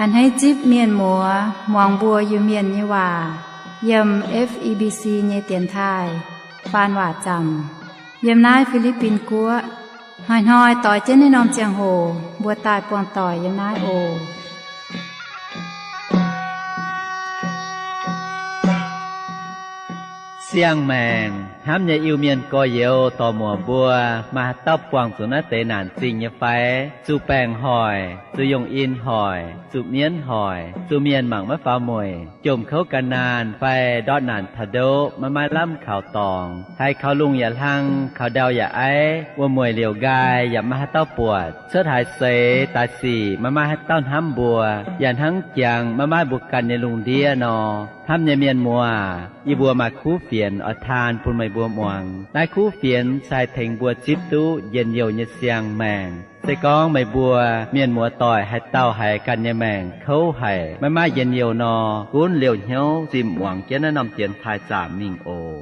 A'hneiv zipv mienh muoz muangx mbuo Iu-Mienh nyei waac yiem F E B C nyei dienx taaih faan waac zaamc yiem naaiv Fi^li^bin Guoqv. Hnoi-hnoi doix jienv naaiv norm ziangh hoc mbuo daaih buangh doic yiem naaiv oc. Siang-maengc hnamv nyei Iu-Mienh gorx-youz dorc-muoc mbuo, maaih haaix dauh buangh zuqc naaiv deix naanc zingh nyei fai? Zuqc baengc hoic, zuqc yungh in hoic, zuqc mienv hoic, zuqc mienh mangc maiv faaux mueic, jomc kouv gan naanh fai ndortv naanc taux ndoqv maiv maaih lamh kaux dorngx, haiz kaux lungh yaac hlang, kaux ndau yaac aiv, wuom-mueic liouc nqaai yaac maiv maaih haaix dauh buatc, cuotv haaix seix daaih sic maiv maaih haaix dauh hnamv mbuo, yaac hnangv jangx maiv maaih mbuo ganh nyei lungh ndiev nor. Hnamv nyei mienh muoz, yie mbuo maaih kuv fienx oix taan bun meih mbuo muangx. Naaiv kuv fienx se haih tengx mbuo zipv duqv njien-youh nyei siang-maengc. Se gorngv meih mbuo mienh muoz doic haaix dauh haiz ganh nyei maengc kouv haic, maiv maaih njien-youh nor, gunv liouh hnyouv zimh muangx jienv naaiv norm dienx taaih zaamc mingh oc.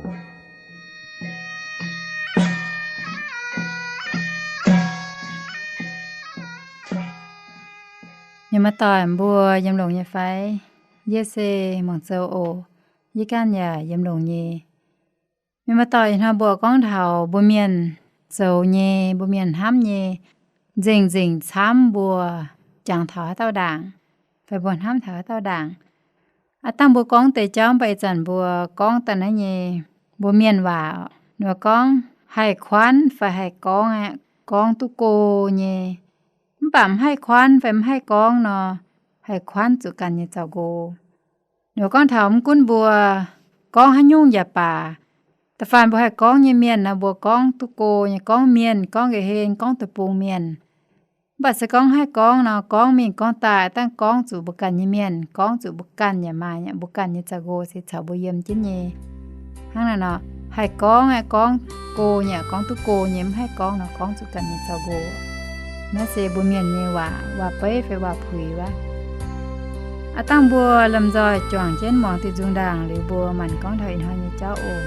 Mienh muoz doic mbuo yiem longx nyei fai? Yie se Muangh Zoux oc. Yie ganh yaac yiem longx nyei. Mienh muoz doic, ih hnoi mbuo gorngv taux mbuo mienh zoux nyei, mbuo mienh hnamv nyei, nzengc-nzengc camv mbuo jangx taux haaix dauh ndaangc, fai mbuo hnamv taux haaix dauh ndaangc. Aav dangh mbuo gorngv deix jauv mv baac ih zanc mbuo gorngv daaih naaiv nyei mbuo mienh waac, ninh mbuo gorngv haih kuanv fai haih gorngv aqv, gorngv duqv go nyei. Mv baac mv haih kuanv fai mv haih gorngv nor, haih kuanv zuqc ganh nyei zaux-nqox. Ninh mbuo gorngv taux mv gunv mbuo gorngv haaix nyungc yaac baac, da'faanh mbuo haih gorngv nyei mienh nor, mbuo gorngv duqv go nyei, gorngv mienh, gorngv nqa'hlen, gorngv deic-bung mienh. Mv baac se gorngv haih gorngv nor, gorngv mingh gorngv daaih, dangh gorngv zuqc mbuo ganh nyei mienh, gorngv zuqc mbuo ganh yaac maaih mbuo ganh nyei zaux-nqox se caux mbuo yiem jienv nyei. Hnangv naaiv nor, haih gorngv aqv, gorngv go nyei, gorngv duqv go nyei, mv haih gorngv nor, gorngv zuqc ganh nyei zaux-nqox. Naaiv se mbuo mienh nyei waac, waac-beiv fai waac-puix wuov. Aav dangh mbuo lomh nzoih juangc jienv muangx diuh nzung ndaangc liuz, mbuo maanc gorngv taux ih hnoi nyei jauv oc.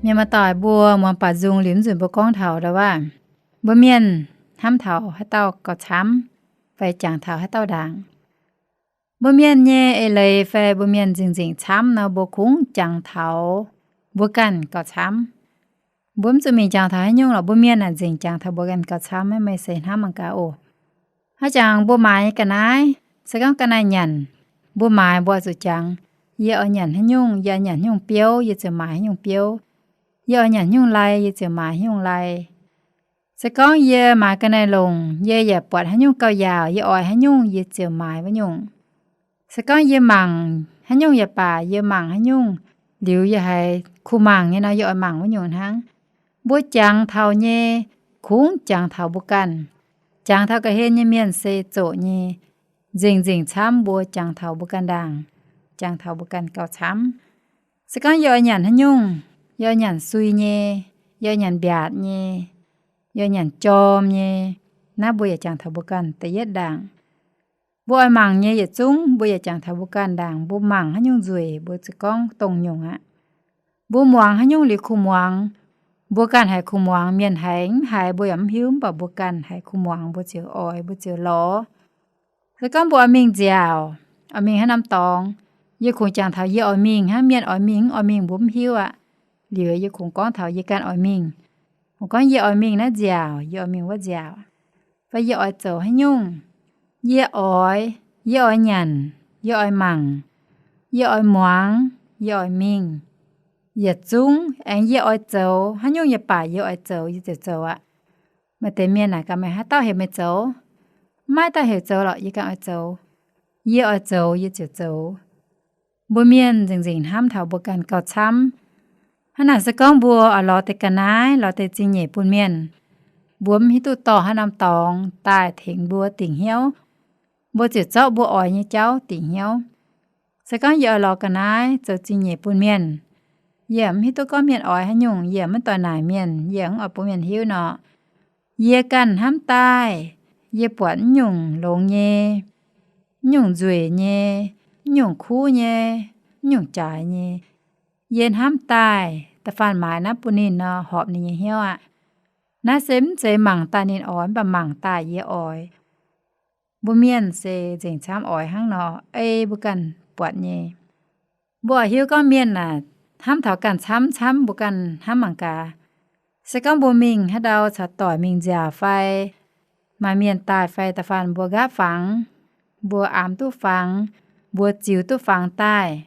Mienh maaih doic mbuo muangx baac nzung liuz, mv nzunc mbuo gorngv taux ndau wuov, mbuo mienh hnamv taux haaix dauh gauh camv, fai jangx taux haaix dauh ndaangc. Mbuo mienh nyei eix leiz fai mbuo mienh nzengc-nzengc camv nor, mbuo kungx jangx taux mbuo ganh gauh camv. Mbuo mv zuqc mingh jangx taux haaix nyungc lorqc. Mbuo mienh naaic nzengc jangx taux mbuo ganh gauh camv. Maiv meih se hnamv mangc gaax oc. Hnangv jangx mbuo maaiz ga'naaiv, se gorngv ga'naaiv nyanc, mbuo maaiz mbuo zuqc jangx, yie oix nyanc haaix nyungc, yie oix nyanc haaix nyungc biouv, yie ziouc maaiz haaix nyungc biouv. Yie oix nyanc haaix nyungc lai, yie ziouc maaiz haaix nyungc lai. Se gorngv yie maaiz ga'naaiv longc, yie yaac buatc haaix nyungc gauh yaauc, yie oix haaix nyungc, yie ziouc maaiz wuov nyungc. Se gorngv yie mangc haaix nyungc yaac baac, yie mangc haaix nyungc liuz yie haiz kuh mangc nyei nor, yie oix mangc wuov nyungc hnangv. Mbuo jangx taux nyei, kungx jangx taux mbuo ganh. Jangx taux ga'hlen nyei mienh se zoqc nyei. Nzengc-nzengc camv mbuo jangx taux mbuo ganh ndaangc, jangx taux mbuo ganh gauh camv. Se gorngv yie oix nyanc haaix nyungc, yie oix nyanc sui nyei, yie oix nyanc mbiaatc nyei, yie oix nyanc jorm nyei, naaiv mbuo yaac jangx taux mbuo ganh da'yietv ndaangc. Mbuo oix mangc nyei yietc zungv mbuo yaac jangx taux mbuo ganh ndaangc. Mbuo mangc haaix nyungc nzueic, mbuo ziouc gorngv dongh nyungc aqv. Mbuo muangx haaix nyungc liuz kuh muangx, mbuo ganh haiz kuh muangx, mienh haiz mv haiz mbuo yaac mv hiuv, mv baac mbuo ganh haiz kuh muangx, mbuo ziouc oix, mbuo ziouc lorz. Se gorngv mbuo oix mingh nziaauc, oix mingh haaix norm dorngx, yie kungx jangx taux yie oix mingh hnangv. Mienh oix mingh mv oix mingh mbuo mv hiuv aqv. Liuz yie kungx gorngv taux yie ganh oix mingh. Kungx gorngv yie oix mingh naaiv nziaauc, yie oix mingh wuov nziaauc, fai yie oix zoux haaix nyungc. Yie oix, yie oix nyanc, yie oix mangc, yie oix muangx, yie oix mingh. Yietc zungv aengx yie oix zoux haaix nyungc yaac baac yie oix zoux, yie ziouc zoux aqv. Maaih deix mienh naaic gaax, meih haaix dauh heuc meih zoux? Maiv dauh heuc zoux lorqc, yie ganh oix zoux. Yie oix zoux yie ziouc zoux. Mbuo mienh nzengc-nzengc hnamv taux mbuo ganh gauh camv. Hnangv naaic se gorngv mbuo oix lorz deix ga'naaiv, lorz deix zingh nyeic bun mienh, mbuo mv hiuv duqv dorh haaix norm dorngx daaih tengx mbuo dingc hnyouv, mbuo ziouc zorqv mbuo oix nyei jauv dingc hnyouv. Se gorngv yie oix lorz ga'naaiv zoux zingh nyeic bun mienh, yie mv hiuv duqv gorngv mienh oix haaix nyungc, yie maiv doix naaic mienh, yie mv oix bun mienh hiuv nor, yie ganh hnamv daaih, yie buatc mv nyungc longx nyei, mv nyungc nzueic nyei, mv nyungc kuv nyei, mv nyungc jaaix nyei, yie hnamv daaih, da'faanh maaiz naaiv bun ninh nor, horpc ninh nyei hnyouv aqv. Naaiv se mv zeiz mangc daaih ninh oix, mv baac mangc daaih yie oix. Mbuo mienh se nzengc camv oix hnangv nor, ei mbuo ganh buatc nyei. Mbuo oix hiuv gorngv mienh aah, hnamv taux ganh camv camv, mbuo ganh hnamv mangc gaax. Se gorngv mbuo mingh haaix ndau caux doic mingh nziaauc fai maaih mienh daaih fai, da'faanh mbuo nqaapv fangx, mbuo aamx duqv fangx, mbuo ziux duqv fangx daaih,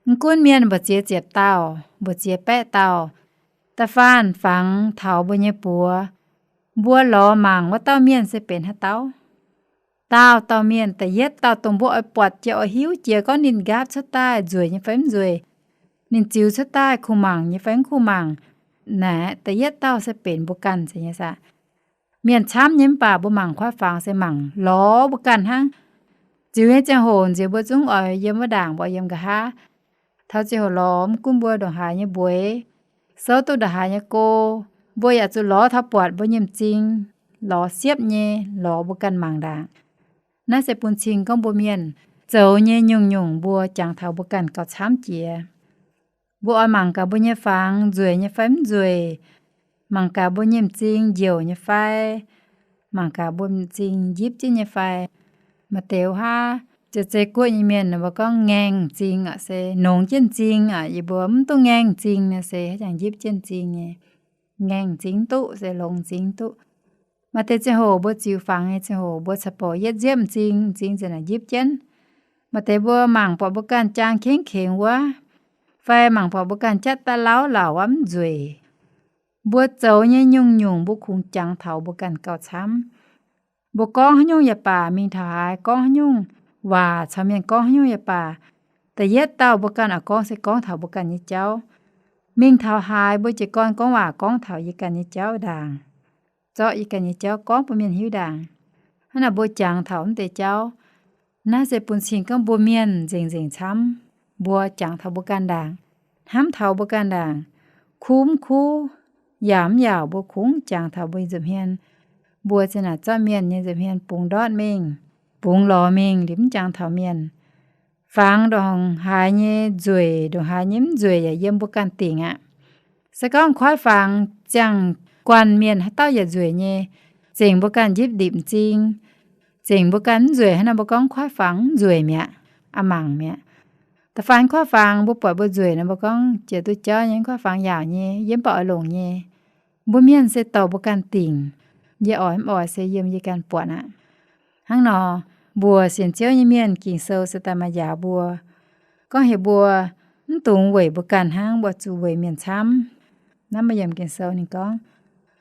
mv gunv mienh mbu'ziex ziepc dauh, mbu'ziex baeqv dauh, da'faanh fangx taux mbuo nyei buoz, mbuo lorz mangc wuov dauh mienh se benx haaix dauh. Dauh dauh mienh, da'yietv dauh dongh mbuo oix buatc jiex oix hiuv jiex gorngv ninh nqaapv cuotv daaih nzueic nyei fai mv nzueic, ninh ziux cuotv daaih kuh mangc nyei fai mv kuh mangc, naaic da'yietv dauh se benx mbuo ganh zeiz nyei saah. Mienh camv nyei mv baac mbuo mangc kuaaiv fangx se mangc lorz mbuo ganh hnangv. Ziux nyei ziangh hoc nziex mbuo zungv oix yiem wuov ndaangc, mbuo yiem nqa'haav. Taux ziangh hoc lorz mv gunv mbuo ndongc haaix nyei mbueix, souv duqv ndongc haaix nyei go, mbuo yaac zuqc lorz taux buatc mbuo nyei m'zing, lorz siepv nyei, lorz mbuo ganh mangc ndaangc. Naaiv se bun cing gorngv mbuo mienh zoux nyei nyungc-nyungc mbuo jangx taux mbuo ganh gauh camv jiex. Mbuo oix mangc gaax mbuo nyei fangx nzueic nyei fai mv nzueic, mangc gaax mbuo nyei m'zing njiouc nyei fai, mangc gaax mbuo m'zing njipv jienv nyei fai. Maaih deix wuov haav, zeiz zeiz guoqv nyei mienh mbuo gorngv ngaengh m'zing aqv, se nongx jienv m'zing aqv. Yie mbuo mv duqv ngaengh m'zing nor se haaix jangx njipv jienv m'zing nyei. Ngaengh m'zing duqv se longx m'zing duqv. Maaih deix ziangh hoc mbuo ziux fangx nyei ziangh hoc mbuo caux bouc yietv nziepv m'zing, m'zing ziouc naaic njipv jienv. Maaih deix mbuo mangc buatc mbuo ganh jaang kengv kengx wuov, fai mangc buatc mbuo ganh jatv daaih lauv lauc wuov mv nzueic. Mbuo zoux nyei nyungc-nyungc mbuo kungx jangx taux mbuo ganh gauh camv. Mbuo gorngv haaix nyungc yaac baac, mingh taux haaix gorngv haaix nyungc, waac caux mienh gorngv haaix nyungc yaac baac, da'yietv dauh mbuo ganh oix gorngv se gorngv taux mbuo ganh nyei jauv. Mingh taux haaix mbuo jiez gorn gorngv waac gorngv taux yie ganh nyei jauv ndaangc, zorqv yie ganh nyei jauv gorngv bun mienh hiuv ndaangc. Hnangv naaic mbuo jangx taux mv deix jauv. Naaiv se bun cing gorngv mbuo mienh nzengc-nzengc camv, mbuo jangx taux mbuo ganh ndaangc, hnamv taux mbuo ganh ndaangc, kuv mv kuv, yaauc mv yaauc, mbuo kungx jangx taux mbuo nyei nza'hmien. Mbuo zinh naaic zorqv mienh nyei nza'hmien bungx ndortv mingh, bungx lorz mingh liuz mv jangx taux mienh. Fangx ndongc haaix nyei nzueic, ndongc haaix nyei mv nzueic yaac yiem mbuo ganh dingc aqv. Se gorngv kuaaiv fangx ziangh guanh mienh haaix dauh yaac nzueic nyei, zengc mbuo ganh njipv ndipc m'zing, zengc mbuo ganh mv nzueic hnangv nor, mbuo gorngv kuaaiv fangx mv nzueic mi'aqv, a'mangc mi'aqv. Da'faanh kuaaiv fangx mbuo buatc mbuo nzueic nor, mbuo gorngv jiex duqv jauv nyei, kuaaiv fangx yaauc nyei, yie mv baac oix longc nyei. Mbuo mienh se dorh mbuo ganh dingc, yie oix mv oix se yiem yie ganh buatc aqv. Hnangv nor, mbuo sienx Ziouv nyei mienh, Ging-Sou se daaih maaih njaaux mbuo, gorngv heuc mbuo mv dungx weic mbuo ganh hnangv, mbuo zuqc weic mienh camv. Naaiv maaih yiem Ging-Sou ninh gorngv,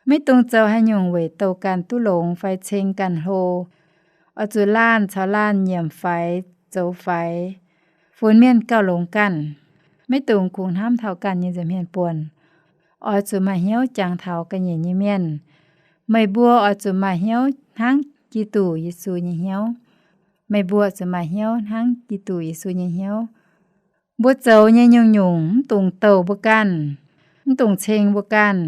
maiv dungx zoux haaix nyungc weic douh ganh duqv longx fai ceng ganh hlo. Oix zuqc laanh caux laanh nyiemc faix zoux faix, funx mienh gauh longx ganh. Maiv dungx kungx hnamv taux ganh nyei nza'hmien buonc. Oix zuqc maaih hnyouv jangx taux ga'nyiec nyei mienh. Meih mbuo oix zuqc maaih hnyouv hnangv Giduc Yesu nyei hnyouv. Meih mbuo zuqc maaih hnyouv hnangv Giduc Yesu nyei hnyouv. Mbuo zoux nyei nyungc-nyungc mv dungx douh mbuo ganh, mv dungx ceng mbuo ganh.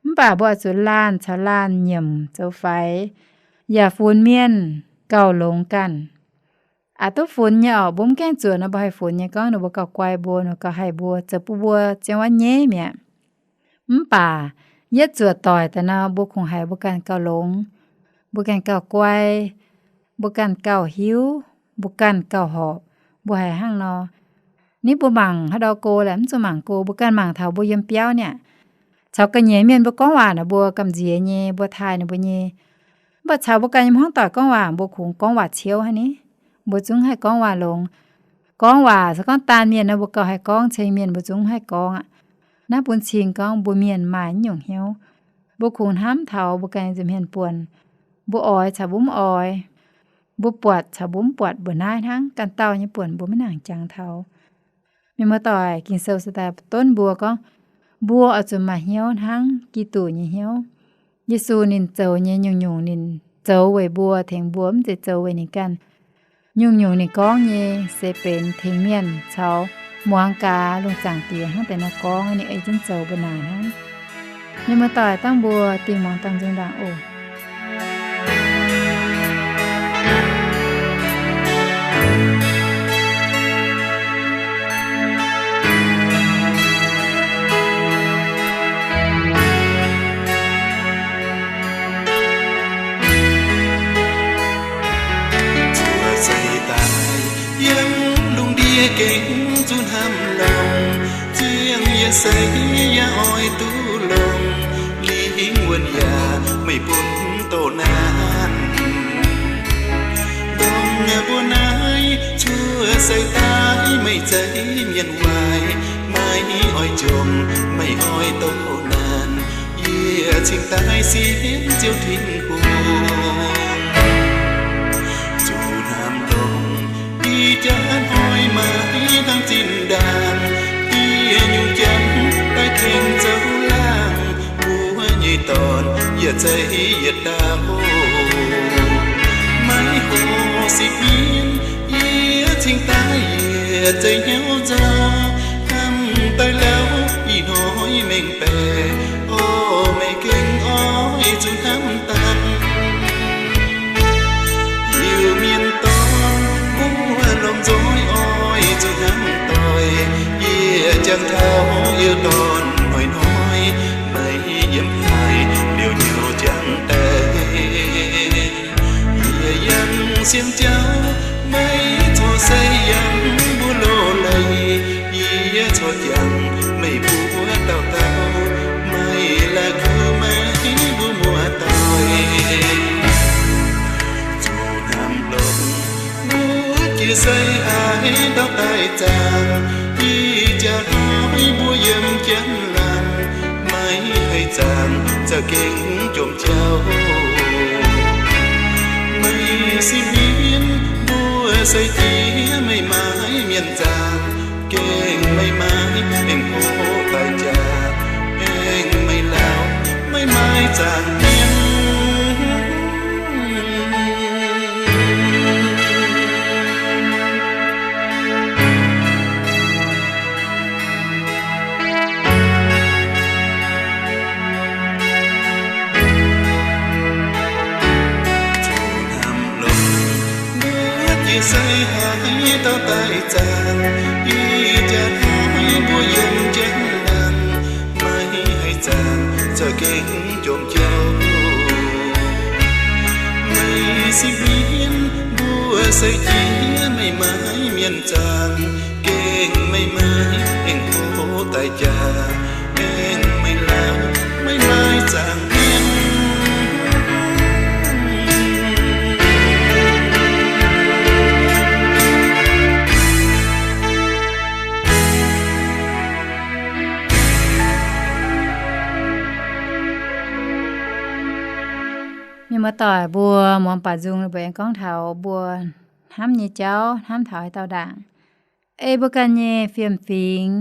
Mv baac mbuo oix zuqc laanh caux laanh nyiemc zoux faix, yaac funx mienh gauh longx ganh. Aqc duqv funx nyei orqc, mbuo mv gaengh zuoqc nor mbuo haih funx nyei, gorngv ninh mbuo gauh guai mbuo, ninh mbuo gauh haih mbuo, zoux bun mbuo zien wav nyeiv mi'aqv. Mv baac yietv zuoqc doic daaih nor, mbuo kungx haiz mbuo ganh gauh longx, mbuo ganh gauh guai, mbuo ganh gauh hiuv, mbuo ganh gauh horpc, mbuo haiz hnangv nor. Ni mbuo mangc haaix ndau go laeh mv zuqc mangc go, mbuo ganh mangc taux mbuo yiem biauv niaa. Caux ga'nyiec mienh mbuo gorngv waac naaic mbuo gamh nziex nyei, mbuo taaih ninh mbuo nyei. Mv baac caux mbuo ganh nyei hmuangv doic gorngv waac mbuo kungx gorngv waac ciouv haic ni. Mbuo zungv haih gorngv waac longx. Gorngv waac se gorngv daanh mienh nor mbuo gauh haih gorngv, ceng mienh mbuo zungv mv haih gorngv aqv. Naaiv bun cing gorngv mbuo mienh maaih naaiv nyungc hnyouv. Mbuo kungx hnamv taux mbuo ganh nza'hmien buonc. Mbuo oix caux mbuo mv oix, mbuo buatc caux mbuo mv buatc mbuoqc naaiv hnangv, ganh dauh nyei buonc mbuo maiv nangc jangx taux. Mienh muoz-doic, Ging-Sou se daaih donv mbuo gorngv, mbuo oix zuqc maaih hnyouv hnangv Giduc nyei hnyouv. Yesu ninh zoux nyei nyungc-nyungc ninh zoux weic mbuo, tengx mbuo, mv zeiz zoux weic ninh ganh. Nyungc-nyungc ninh gorngv nyei se benx tengx mienh caux muangx gaax lungh zaangc Diex hnangv deix nor gorngv, ninh ei jienv zoux mbuo naaic hnangv. Mienh muoz-doic, dangh mbuo dingh muangx dangh nzung ndaangc oc. Zuov seix daaih yiem lungh ndiev gengh zuqc hnamv longx, ziangh yietc seix yaac oix duqv longx, lingh wuonh yaac meih bun doqc naanc. Dongh mbuo naaiv zuov seix daaih meih zeiz mienh waaic, maiv oix jomc, maiv oix doqc naanc. Yie cingx daaih sienx Ziouv Tin-Hungh, zuqc hnamv longx, ih jaax hnoi maiv dangh zinh ndaangc, diex nyungc janx daaih tengx zoux laangh, mbuo nyei dorn yaac zeiz yietc dauh oc. Maiv horpc sipv mienv, yie cingx daaih yietc zeiz hnyouv nzauh, hnamv daaih lauh ih hnoi mengh baeqc, orv, meih gengh oix zuqc hnamv dangh. Iu-Mienh dorn mbuo lomh nzoih oix zuqc hnamv doic, yie jangx taux iu-dorn hnoi-hnoi, maiv yiem haaix liouh nyouz jangx daaih. Yie yangh sienx Ziouv, maiv corc se yangh mbuo loz-leiz. Yie corc jangx meih mbuo dauh dauh, maiv la'kuqv meih mbuo muoz-doic. Zuqc hnamv longx, mbuo jiex seix haaix dauh daaih zaangc, ih jaax hnoi mbuo yiem jienv laangz, maiv haih zaangc za'gengh jomc jauv. Meih sipv mienv mbuo seix jiex, meih maaiz mienh zaangc, gengh meih maaiz aengx hlo daaih jaax, aengx meih lauh maiv maaih zaangc mienh. Zuqc hnamv longx, mbuo jiex seix haaix dauh daaih zaangc, ih jaax hnoi mbuo yiem jienv laangz, maiv Sipv mienv mbuo se jiex meih maaiz mienh zaangc, gengh meih maaiz aengx hlo daaih jaax, aengx meih laangz meih maaiz zaangc mienh. Mienh muoz-doic mbuo muangx baac nzung mbuo aengx gorngv taux mbuo hnamv nyei jauv, hnamv taux haaix dauh ndaangc. Ei mbuo ganh nyei fiem-fingx,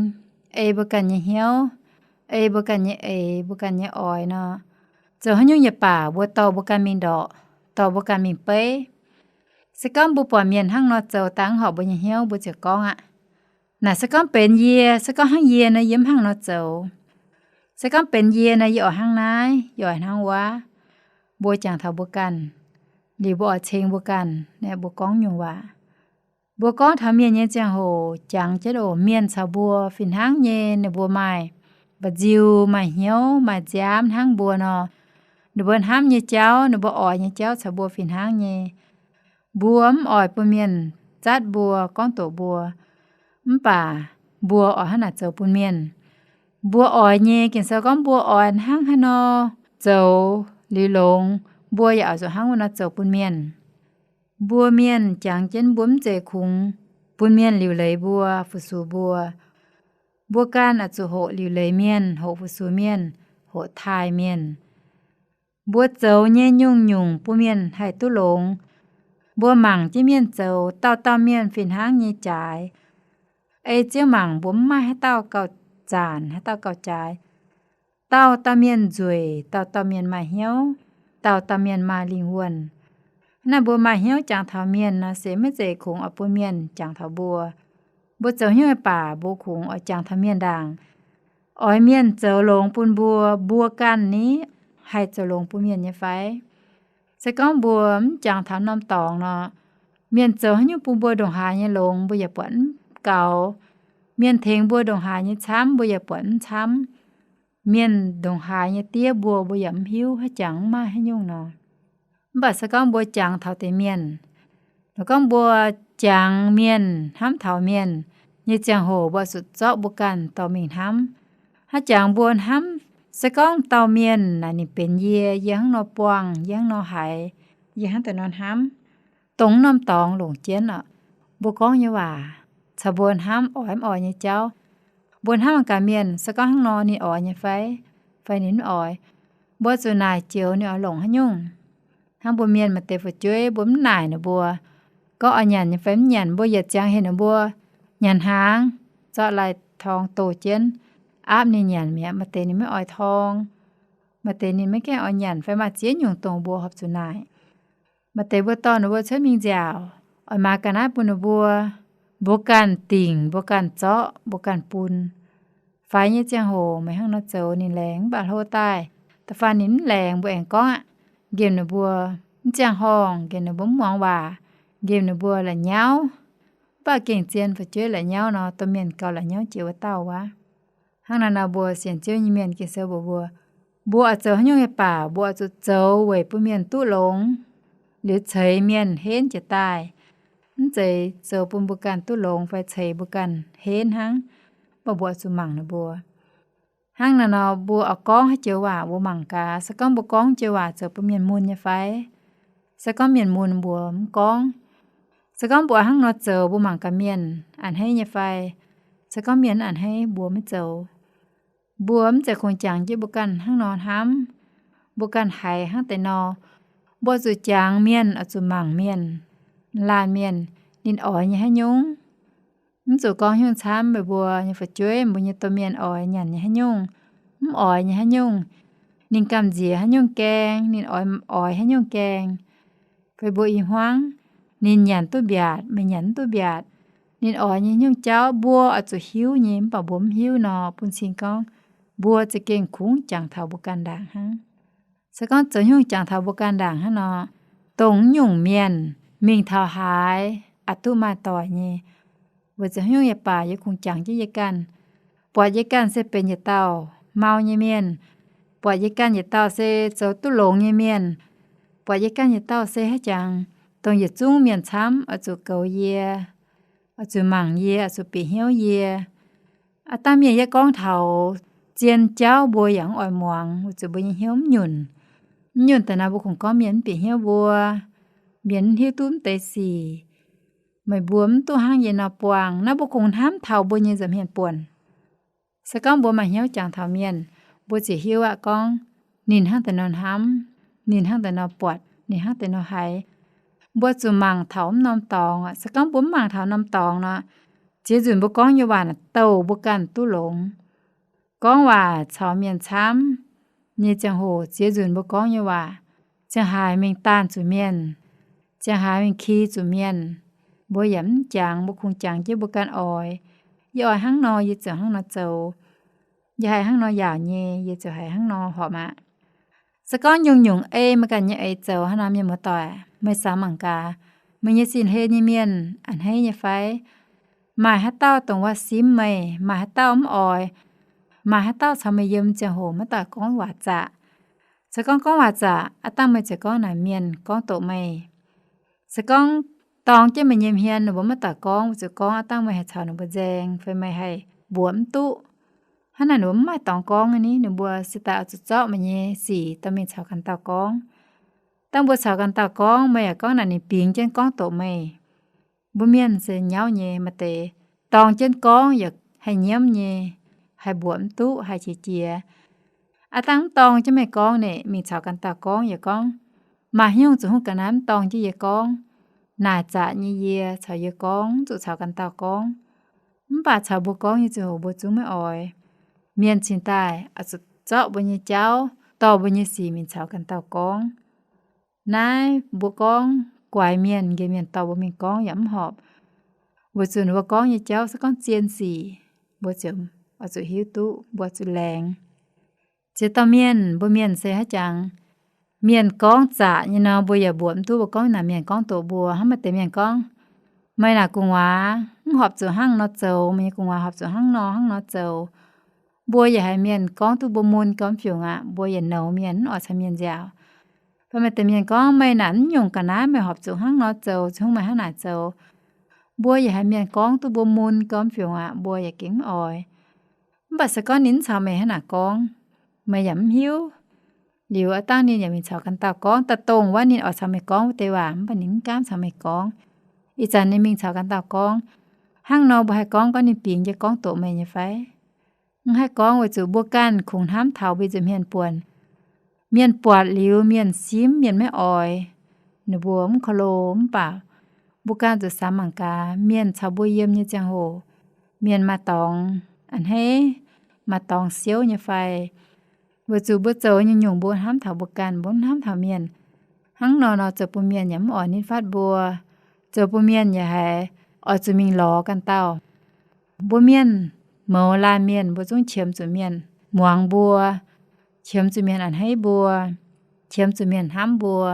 ei mbuo ganh nyei hnyouv, ei mbuo ganh nyei eix, mbuo ganh nyei oix nor, zoux haaix nyungc yaac baac mbuo dorh mbuo ganh mingh ndorqc, dorh mbuo ganh mingh beiv. Se gorngv mbuo buatc mienh hnangv nor zoux dangv horpc mbuo nyei hnyouv, mbuo ziouc gorngv aqv. Naaic se gorngv benx yie, se gorngv hnangv yie nor, yie mv hnangv nor zoux. Se gorngv benx yie nor, yie oix hnangv naaiv, yie oix hnangv wuov. Mbuo jangx taux mbuo ganh, liuz mbuo oix ceng mbuo ganh, mbuo gorngv nyungc waac. Mbuo gorngv taux mienh nyei ziangh hoc jangx jienv oc, mienh caux mbuo fih hnangv nyei, ninh mbuo maaih mba'nziu, maaih hnyouv, maaih nziaamv hnangv mbuo nor. Ninh mbuo hnamv nyei jauv, ninh mbuo oix nyei jauv caux mbuo fih hnangv nyei. Mbuo mv oix bun mienh zatv mbuo, gorngv doqc mbuo, mv baac mbuo oix hnangv naaic zoux bun mienh. Mbuo oix nyei, Ging-Sou gorngv mbuo oix hnangv haaix nor zoux liuz longx, mbuo yaac oix zuqc hnangv wuov nor zoux bun mienh. Mbuo mienh jangx jienv mbuo mv zeiz kungx bun mienh liuc leiz mbuo, fu-sux mbuo. Mbuo ganh oix zuqc hoqc liuc leiz mienh, hoqc fu-sux mienh, hoqc taaih mienh. Mbuo zoux nyei nyungc-nyungc bun mienh haih duqv longx. Mbuo mangc jienv mienh zoux, dauh dauh mienh fih hnangv nyei jaaix. Ei Ziouv mangc mbuo mv maaih haaix dauh gauh zaanc, haaix dauh gauh jaaix. Dauh dauh mienh nzueic, dauh dauh mienh maaih hnyouv, dauh dauh mienh maaih lingh wuonh. Naaiv mbuo maaih hnyouv jangx taux mienh nor se maiv zeiz kungx oix bun mienh jangx taux mbuo. Mbuo zoux hnyouv baac mbuo kungx oix jangx taux mienh ndaangc. Oix mienh zoux longx bun mbuo, mbuo ganh ni haih zoux longx bun mienh nyei fai? Se gorngv mbuo mv jangx taux norm dorngx nor, mienh zoux haaix nyungc bun mbuo ndongc haaix nyei longx, mbuo yaac buatc mv gaux. Mienh tengx mbuo ndongc haaix nyei camv, mbuo yaac buatc mv camv. Mienh ndongc haaix nyei diev mbuo, mbuo yaac mv hiuv haaix jangx mv maaih haaix nyungc nor. Mv baac se gorngv mbuo jangx taux deix mienh, lorz gorngv mbuo jangx mienh, hnamv taux mienh nyei ziangh hoc, mbuo zuqc zorqv mbuo ganh dorh mingh hnamv. Haaix jangx mbuo hnamv, se gorngv dauh mienh naaic ninh benx yie, yie hnangv nor buangh, yie hnangv nor haiz, yie hnangv deix nor hnamv, dongh norm dorngx longc jienv oc. Mbuo gorngv nyei waac caux mbuo hnamv oix mv oix nyei jauv. Mbuo hnamv gaax mienh, se gorngv hnangv nor ninh oix nyei fai, fai ninh mv oix. Mbuo zuqc naaic joux ninh oix longc haaix nyungc. Hnangv mbuo mienh maaih deix fu'jueiv, mbuo mv naaic ninh mbuo gorngv oix nyanc nyei fai mv nyanc, mbuo yietc ziangx heuc ninh mbuo nyanc hnaangx, zorqv lai-torng doh jienv, aapv ninh nyanc mi'aqv. Maaih deix ninh maiv oix torng, maaih deix ninh maiv gaengh oix nyanc fai maaih ziex nyungc dongh mbuo horpc zuqc naaic. Maaih deix mbuo dorh ninh mbuo cuotv mingh nziaauc, oix maaiz ga'naaiv bun ninh mbuo, mbuo ganh dingc, mbuo ganh zorqv, mbuo ganh bun. Faix nyei ziangh hoc meih hnangv nor zoux ninh laengz, mv baac hlo daaih, da'faanh ninh mv laengz mbuo aengx gorngv aqv. Nqemh ninh mbuo mv ziangh horngh, nqemh ninh mbuo mv muangx waac, nqemh ninh mbuo la'nyauv. Mv baac gengh zien fu'jueiv la'nyauv nor, domh mienh gauh la'nyauv jiex wuov dauh wuov. Hnangv naaiv nor mbuo sienx Ziouv nyei mienh, Ging-Sou mbuox mbuo, mbuo oix zoux haaix nyungc nyei baac mbuo oix zuqc zoux weic bun mienh duqv longx, liuz ceix mienh henv jiez daaih. Mv zeiz zoux bun mbuo ganh duqv longx fai ceix mbuo ganh henv hnangv. Mv baac mbuo oix zuqc mangc ninh mbuo. Hnangv naaiv nor mbuo oix gorngv haaix joux waac mbuo mangc gaax, se gorngv mbuo gorngv joux waac zoux bun mienh mun nyei fai? Se gorngv mienh mun mbuo mv gorngv. Se gorngv mbuo hnangv nor zoux mbuo mangc gaax mienh a'hneiv nyei fai? Se gorngv mienh a'hneiv mbuo maiv zoux. Mbuo mv zeiz kungx jangx jienv mbuo ganh hnangv nor hnamv, mbuo ganh haiz hnangv deix nor. Mbuo zuqc jangx mienh, oix zuqc mangc mienh, laanh mienh, ninh oix nyei haaix nyungc. Mv zuqc gorngv nyungc camv, meih mbuo nyei fu'jueiv, mbuo nyei domh mienh oix nyanc nyei haaix nyungc, mv oix nyei haaix nyungc, ninh gamh nziex haaix nyungc gaeng, ninh oix, oix haaix nyungc gaeng. Fai mbuo i hmuangv, ninh nyanc duqv mbiaatc, meih nyanc mv duqv mbiaatc, ninh oix nyei nyungc jauv mbuo oix zuqc hiuv nyei, mv baac mbuo mv hiuv nor, bun cing gorngv mbuo za'gengh kungx jangx taux mbuo ganh ndaangc hnangv. Se gorngv zoux nyungc jangx taux mbuo ganh ndaangc hnangv nor, dongh nyungc mienh mingh taux haaix, aqc duqv maaih doic nyei. Weic zuqc nyungc yie baac yie kungx jangx jienv yie ganh, buatc yie ganh se benx yietc dauh mau nyei mienh, buatc yie ganh yietc dauh se zoux duqv longx nyei mienh, Buatc yie ganh yietc dauh se haaix jangx, dongh yietc zungv mienh camv oix zuqc goux yie, oix zuqc mangc yie, oix zuqc bieqc hnyouv yie. Aav dangh mienh yie gorngv taux zien jauv mbuo yaac mv oix muangx, weic zuqc mbuo nyei hnyouv mv nyunc. Mv nyunc daaih nor mbuo kungx gorngv mienh mv bieqc hnyouv mbuo, mienh mv hiuv duqv mv deix sic, meih mbuo mv duqv hnangv yie nor buangh. Naaiv mbuo kungx hnamv taux mbuo nyei nza'hmien buonc. Se gorngv mbuo maaih hnyouv jangx taux mienh, mbuo ziouc hiuv aqv gorngv, ninh hnangv deix nor hnamv, ninh hnangv deix nor buatc, ninh hnangv deix nor haiz. Mbuo zuqc mangc taux mv norm dorngx aqv. Se gorngv mbuo mv mangc taux norm dorngx nor, ziex nzunc mbuo gorngv nyei waac naaic douh mbuo ganh duqv longx. Gorngv waac caux mienh camv nyei ziangh hoc, ziex nzunc mbuo gorngv nyei waac ziangh haaix mingh daanh zuqc mienh, ziangh haaix mingh ki zuqc mienh. Mbuo yaac mv jangx, mbuo kungx jangx jienv mbuo ganh oix. Yie oix hnangv nor, yie ziouc hnangv nor zoux. Yie haih hnangv nor yaauc nyei, yie ziouc haih hnangv nor horpc aqv. Se gorngv nyungc-nyungc ei meih ganh nyei eix zoux hnangv nor, mienh muoz-doic, meih samx mangc gaax, meih nyei sin hlen nyei mienh a'hneiv nyei fai? Maaih haaix dauh dongh wuov simv meih? Maaih haaix dauh mv oix? Maaih haaix dauh caux meih yiem ziangh hoc maiv daaih gorngv waac zaqc? Se gorngv gorngv waac zaqc, aav dangh meih ziouc gorngv naaic mienh gorngv doqc meih. Se gorngv dorng jienv meih nyei hmien ninh mbuo maiv daaih gorngv, weic zuqc gorngv aav dangh meih haih caux ninh mbuo nzaeng fai meih haih mbuox mv duqv. Hnangv naaic ninh mbuo mv maaih dorngx gorngv ni, ninh mbuo se daaih oix zuqc zorqv meih nyei sic dorh mingh caux ganh dauh gorngv. Dangh mbuo caux ganh dauh gorngv, meih yaac gorngv naaic ninh bingx jienv gorngv doqc meih. Mbuo mienh se nyauv nyei, maaih deix dorng jienv gorngv yaac haih nyiemv nyei, haih mbuox mv duqv, haih qiex jiez. Aav dangh mv dorng jienv meih gorngv naaic, mingh caux ganh dauh gorngv yaac gorngv, maaih haaix nyungc zuqc hungh ga'naaiv mv dorng jienv yie gorngv? Naaic zaqc nyei yie caux yie gorngv, mv zuqc caux ganh dauh gorngv. Mv baac caux mbuo gorngv nyei ziangh hoc mbuo zungv maiv oix. Mienh cingx daaih oix zuqc zorqv mbuo nyei jauv, dorh mbuo nyei sic mingh caux ganh dauh gorngv. Naaiv mbuo gorngv guaix mienh, nqemh mienh dorh mbuo mingh gorngv yaac mv horpc. Weic zuqc mbuo gorngv nyei jauv se gorngv zien sic, mbuo ziouc oix zuqc hiuv duqv, mbuo zuqc laengz. Ziex dauh mienh, mbuo mienh se haaix jangx, mienh gorngv zaqc nyei nor, mbuo yaac mbuox mv duqv, mbuo gorngv naaic mienh gorngv doqc mbuo. Hnangv maaih deix mienh gorngv, meih naaic gu'nguaaz mv horpc zuqc hnangv nor zoux, meih nyei gu'nguaaz horpc zuqc hnangv nor hnangv nor zoux. Mbuo yaac haiz mienh gorngv duqv mbuo mun gormx fiungc aqv, mbuo yaac nouz mienh, mv oix caux mienh nziaauc. Fai maaih deix mienh gorngv, meih naaic mv nyungc ga'naaiv, meih horpc zuqc hnangv nor zoux, zungv meih hnangv naaic zoux. Mbuo yaac haiz mienh gorngv duqv mbuo mun gormx fiungc aqv, mbuo yaac gengh mv oix. Mv baac se gorngv ninh mv caux meih hnangv naaic gorngv, meih yaac mv hiuv. Liuz aav dangh ninh yaac mingh caux ganh dauh gorngv, daaih dongh wuov ninh oix caux meih gorngv wuov deix waac, mv baac ninh mv gaamv caux meih gorngv. Ih zanc ninh mingh caux ganh dauh gorngv. Hnangv nor mbuo haih gorngv gorngv ninh bingx jienv gorngv doqc meih nyei fai? Mv haih gorngv, weic zuqc mbuo ganh kungx hnamv taux mbuo nza'hmien buonc. Mienh buatc liuz, mienh simv, mienh maiv oix, ninh mbuo mv ko lo. Mv baac mbuo ganh zuqc samx mangc gaax, mienh caux mbuo yiem nyei ziangh hoc, mienh maaih dorngx a'hneiv, maaih dorngx siouv nyei fai? Weic zuqc mbuo zoux nyei nyungc mbuo hnamv taux mbuo ganh, mbuo mv hnamv taux mienh. Hnangv nor nor zoux bun mienh yaac mv oix nitv fatv mbuo, zoux bun mienh yaac haiz oix zuqc mingh lorz ganh dauh. Mbuo mienh mouz laanh mienh, mbuo zungv qiemx zuqc mienh muangx mbuo, qiemx zuqc mienh a'hneiv mbuo, qiemx zuqc mienh hnamv mbuo,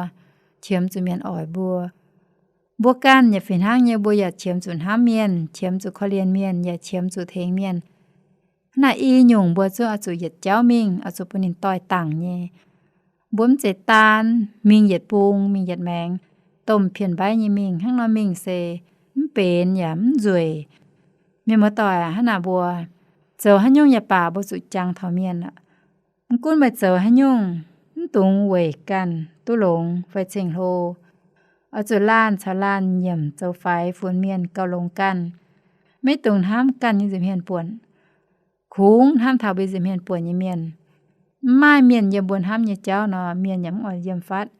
qiemx zuqc mienh oix mbuo. Mbuo ganh yaac fih hnangv nyei, mbuo yaac qiemx zuqc hnamv mienh, qiemx zuqc korv-lienh mienh, yaac qiemx zuqc tengx mienh. Hnangv naaic i nyungc mbuo zungv oix zuqc yietc jauv mingh, oix zuqc bun ninh doix-dangc nyei. Mbuo mv zeiz daan mingh yietc bung, mingh yietc maengx, domh pien-mbaiv nyei mingh. Hnangv nor mingh se mv benx yaac mv nzueic. Mienh muoz-doic, hnangv naaic mbuo zoux haaix nyungc yaac baac mbuo zuqc jangx taux mienh aqv. Mv gunv meih zoux haaix nyungc, mv dungx weic ganh duqv longx fai ceng-hlo. Oix zuqc laanh caux laanh nyiemc zoux faix funx mienh gauh longx ganh. Maiv dungx hnamv ganh nyei nza'hmien buonc. Kungx hnamv taux mbuo nza'hmien buonc nyei mienh. Mv maaih mienh yiem mbuo hnamv nyei jauv nor, mienh yaac mv oix yiem fatv.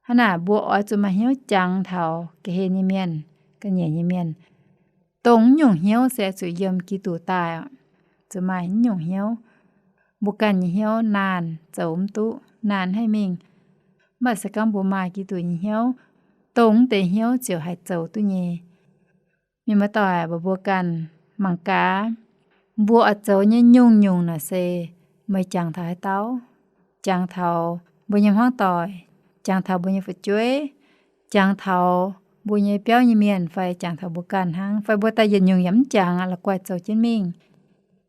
Hnangv naaic mbuo oix zuqc maaih hnyouv jangx taux ga'hlen nyei mienh, ga'nyiec nyei mienh. Dongh mv nyungc hnyouv se oix zuqc yiem Giduc daaih oc. Zuqc maaih mv nyungc hnyouv. Mbuo ganh nyei hnyouv naanh zoux mv duqv, naanh haih mingh. Mv baac se gorngv mbuo maaih Giduc nyei hnyouv, dongh mv deix hnyouv ziouc haih zoux duqv nyei. Mienh muoz-doic, mbuo ganh mangc gaax, mbuo oix zoux nyei nyungc-nyungc naaic se meih jangx taux haaix dauh? Jangx taux mbuo nyei hmuangv doic, jangx taux mbuo nyei fu'jueiv, jangx taux mbuo nyei biauv nyei mienh, fai jangx taux mbuo ganh hnangv, fai mbuo daaih yietc nyungc yaac mv jangx aqv, la'guaih zoux jienv mingh.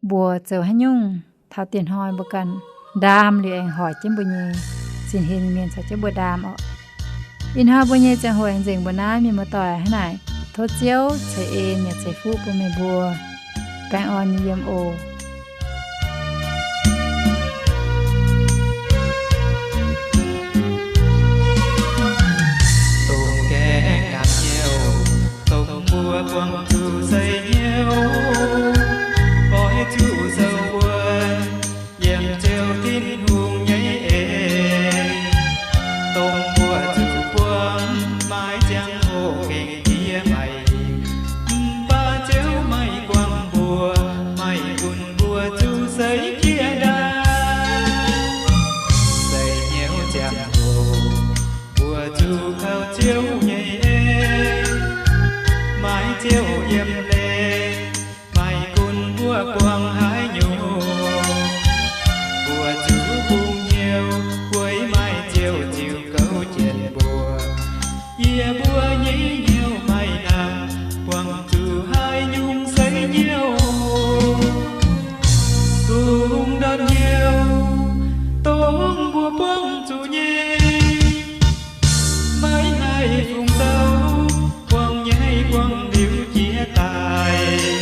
Mbuo zoux haaix nyungc taux dieh hnoi mbuo ganh ndaam liuz aengx hoic jienv mbuo nyei zinh hlen mienh caux jienv mbuo ndaam orqc. Ih hnoi mbuo nyei ziangh hoc aengx nzengc mbuoqc naaiv, mienh muoz-doic, hnangv naaic tov Ziouv ceix en yaac ceix fuqv bun meih mbuo baengh orn nyei yiem oc. Dongh gaengh naaic hnyouv, dongh mbuo buangh zuqc seix hnyouv, oix zuqc sou wuonv yiem Ziouv Tin-Hungh nyei en. Dongh mbuo zuqc buangh maiv ziangh hoc gengh diev maiv, mv baac Ziouv maiv guangc mbuo, maiv gunv mbuo zuqc seix jiex ndaangc. Seix hnyouv ziangh hoc mbuo zuqc kaux Ziouv nyei en, maiv Ziouv yiem leiz, maiv gunv mbuo buangh haaix nyungc, mbuo zuqc bungx hnyouv weic maaih Ziouv ziux gouv jienv mbuo. Yie mbuo nyei hnyouv maiv hnangv buangh zuqc haaix nyungc seix hnyouv. Dongh ndortv hnyouv, dongh mbuo buangh zuqc nyei, maiv haih fungc zoux, buangh nyei buangh liuz jiex daaih,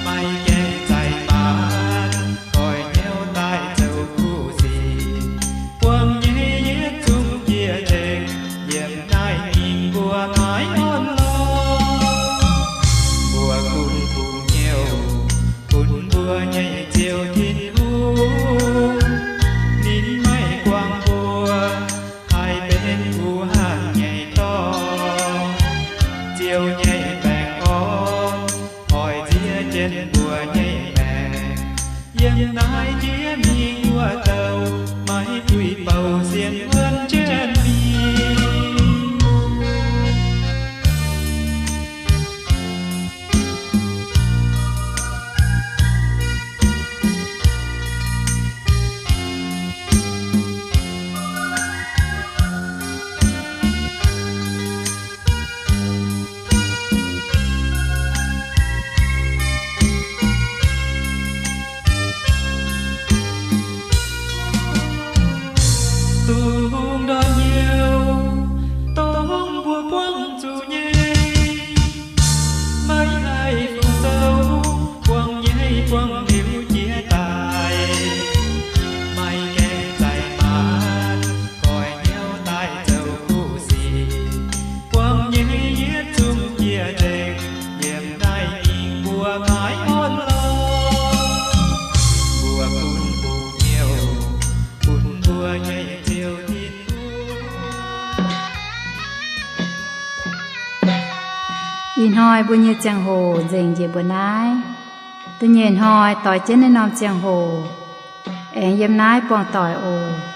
maiv gaengh zaih maanc, goix hnyouv daaih zoux kuv sic. Buangh nyei yietc zungv jiex nzengc, yiem naaiv mingh mbuo maiv orn lorqc. Mbuo gunv bungx hnyouv bun mbuo nyei Ziouv Tin-Hungh, ninh maiv guangc mbuo haih benx guh hanh nyei dorngx. Ziouv nyei baengh orn oix nziex jienv mbuo nyei maengc. Yiem naaiv jiex mingh wuov douh maiv duih bouh sienx wuonv jienv mingh. Dongh ndortv hnyouv, dongh mbuo buangh zuqc nyei, maiv haih fungc zoux, buangh nyei buangh liuz jiex daaih, maiv gaengh zaih maanc, goix hnyouv daaih zoux kuv sic. Buangh nyei yietc zungv jiex nzengc, yiem naaiv mingh mbuo maiv orn lorqc. Mbuo gunv bungx hnyouv bun mbuo nyei Ziouv Tin-Hungh. Ih hnoi mbuo nyei ziangh hoc nzengc njiec mbuo naaiv. Da'nyeic hnoi doix jienv naaiv norm ziangh hoc aengx yiem naaiv buangh doic oc.